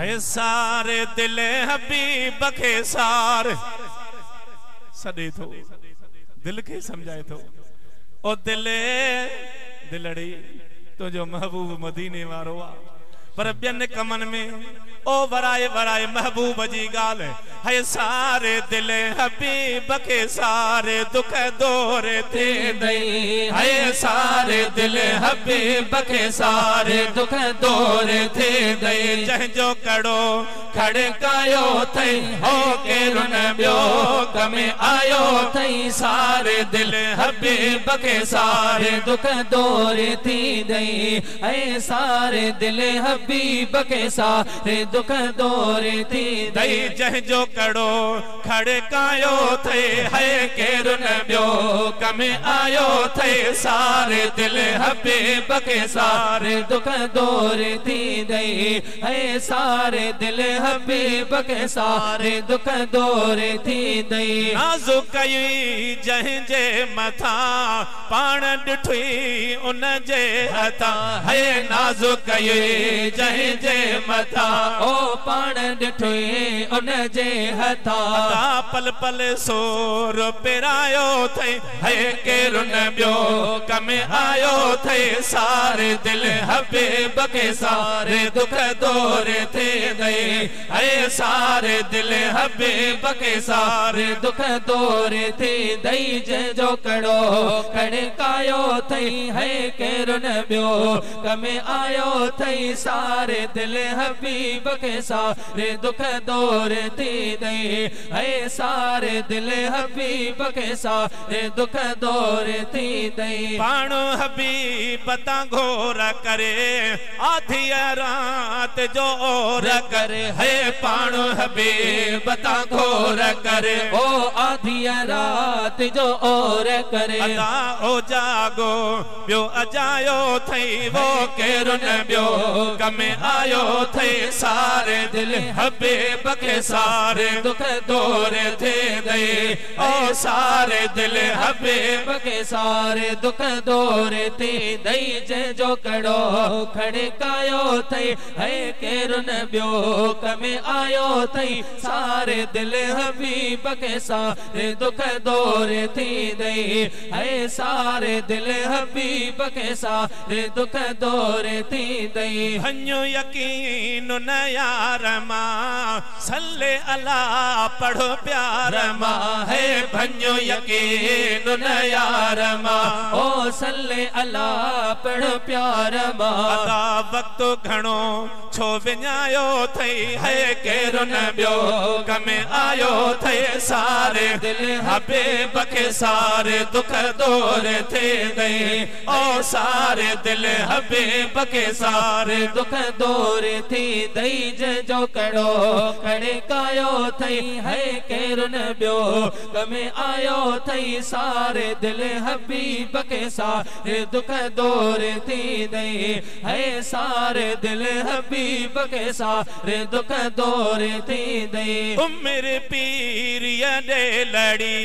सारे दिल हबीब खे सार सॾे थो, दिल खे सम्झाए थो, ओ दिल दिलड़ी तुंहिंजो महबूब मदीने वारो आहे, पर ॿियनि कमनि में ओ वराए वराए महबूब जी ॻाल्हि है। सारे दिल हबीब खे सारे दुख दौर थींदई, है सारे दिल हबीब खे सारे दुख दौर थींदई। जंहिंजो कड़ो खड़कायो अथई, हो केरु न ॿियो कम आयो अथई। सारे दिल हबीब खे सारे दुख दौर थींदई, है सारे दिल हबीब खे सारे दुख दौर थींदई। जंहिंजो कड़ो खड़कायो अथई, है केरु न ॿियो कम आयो अथई। सारे दिल हबीब खे सारे दुख दौर थींदई, है सारे दिल हबीब खे सारे दुख दौर थींदई। नाज़ुक कई जंहिंजे मथां पाण ॾिठई उन जे हथां, है नाज़ुक कई जंहिंजे मथां ओ पाण ॾिठई उन जे हथां। पल पल सोर पिरायो अथई, है केरु न ॿियो कम आयो अथई। सारे दिल हबीब खे सारे दुख दौर थींदई, है सारे दिल हबीब खे सारे दुख दौर थींदई। जंहिंजो कड़ो खड़कायो अथई, है केरु न ॿियो कम आयो अथई। सारे दिल हबीब खे सारे दुख दौर थींदई, है सारे दिल हबीब खे सारे दुख दौर थींदई। पाण हबीब तां घोर करे आधी रात जो और करे, है पाण हबीब तां घोर करे ओ आधी रात जो और करे। अदा ओ जागो ॿियो अजायो अथई, वो केरु न ॿियो कम आयो अथई। सारे दिल हबीब खे सारे दुख दौर थींदई, ओ सारे दिल हबीब खे सारे दुख दौर थींदई। जंहिंजो कड़ो खड़कायो अथई, है केरु न ॿियो कम आयो अथई। सारे दिल हबीब खे सारे दुख दौर थींदई, है सारे दिल हबीब खे सारे दुख दौर थींदई। भञो यकीन न यार मां सल्ले अला पढ़ो प्यार मां, है भञो यकीन न यार मां ओ सल्ले अला पढ़ो प्यार मां। अदा वक़्तु घणो छो विञायो अथई, है केरु न ॿियो कम आयो अथई। सारे दिल हबीब खे सारे दुख दौर थींदई, ओ सारे दिल हबीब खे सारे दुख दौर थींदई। जंहिंजो कड़ो खड़कायो अथई, है केरु न ॿियो कम आयो अथई। सारे दिल हबीब खे सारे दुख दौर थींदई, है सारे दिल हबीब खे सारे दुख दौर थींदई। उमिर पीरीअ ॾे लड़ी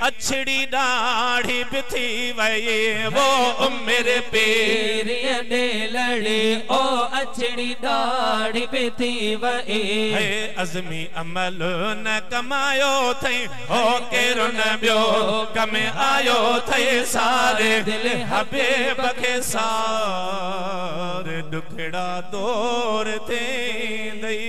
अछड़ी ॾाढ़ी बि थी वई, वो उमिर पीरीअ ॾे लड़ी ओ अछड़ी ॾाढ़ी बि थी वई। है अज़मी अमल न कमायो अथई, हो केरु न ॿियो कम आयो अथई। सारे दिल हबीब खे सारे दुखड़ा दौर थींदई।